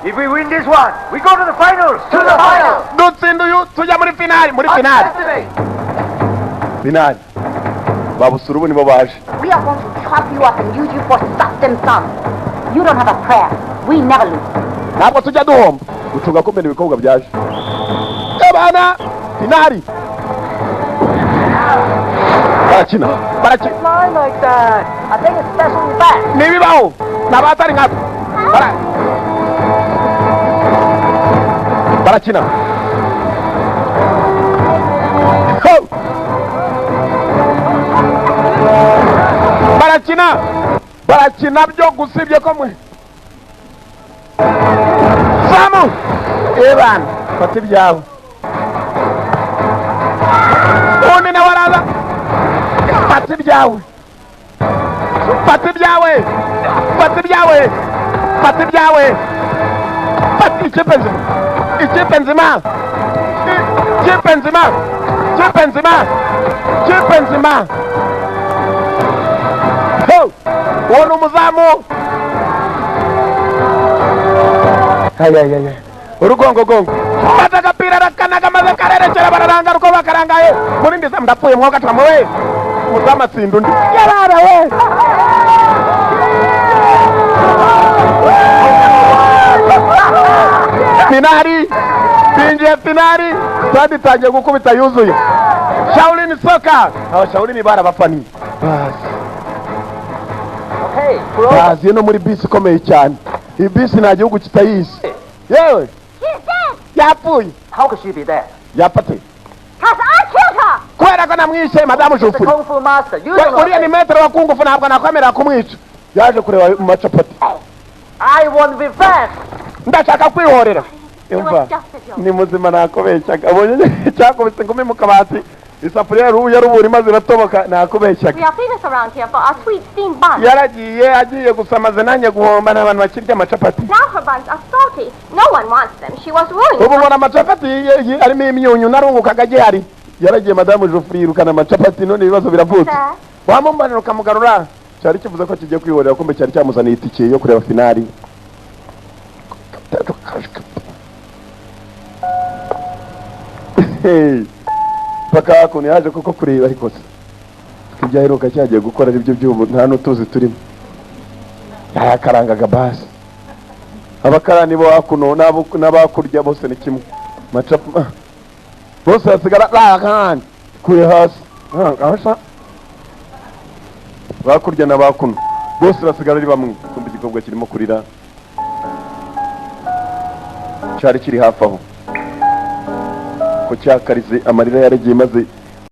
If we win this one, we go to the finals. To the finals. Dutsinda uyu, tujya muri finali, muri finali. Finali babusura ubu nibo baje. We are going to chop you up and use you for dim sum. You don't have a prayer. We never lose. Ntabwo tujya duhomba. Gucunga kumena ibikorwa byaje abana finali barakina, barakina. Fly like that. I think it's special effect. Ntibibaho, ni abatari nkatwe. Barakina. Ho! Barakina, barakina byo gusibye ko mwe samu ebana fata ibyawe, undi nawe araza, fata ibyawe, fata ibyawe, fata ibyawe, fata ibyawe, fata. Ikipe nzima, ikipe nzima, ikipe nzima, ikipe nzima, ikipe nzima. Ho! Uwo ni umuzamu. Ayayaya, urugongogongo, fata agapira, arakanaga maze karerekera, bararanga uko bakarangaye muri ndiza. Ndapfuye mwoga twamuwe, umuzamu atsinda undi yarara we. Finali binjiye, finali stade itangiye gukubita yuzuye. Shaolin Soccer, aba Shaolin barabafaniye basi. Okay, bro. Baziye no muri bisi ikomeye cyane. Iyi bisi nta gihugu kitayizi yewe. She's dead. Yapfuye. How could she be dead? Yapate. 'Cause I killed her. Kubera ko namwishe madamu The Jufuri. Kung Fu master. You We, don't know. uriya ni metero wa kungufu, ntabwo nakwemerera kumwica. Yaje kureba mu macapati. I want revenge. Ndashaka kwihorera. It Umva, was just a joke. ni muzima, nakubeshyaga. Abonye cyakubise ingumi mu kabati, isafuriya ya rubura imaze iratoboka, nakubeshyaga. We are famous around here for our sweet steamed buns. Yaragiye agiye gusa maze nanjye guhomba n'abantu bakirya amacapati. Now her buns are salty. No one wants them. She was ruined. Ubu mbona amacapati arimo imyunyu, narungukaga agihari. Yaragiye madamu Jofuri yirukana amacapati, none ibibazo biravutse. Sir. Wamumbanira ukamugarura. Cyari kivuze ko kigiye kwihorera, kumbe cyari cyamuzaniye itike yo kureba finali. Hey, paka hakuno yaje kuko kureba, ariko se ibyo aheruka cyagiye gukora aribyo by'ubu nta n'utuzi turimo, yarakarangaga basi. Abakarani bo hakuno n'abakurya bose ni kimwe. Macapa bose basigara bakandi kuye hasi. Ah, bakurya n'abakuno bose basigara ari bamwe. Kumva igikobwa kirimo kurira, cyari kiri hafi aho ko cyakarize amarira, yaragiye maze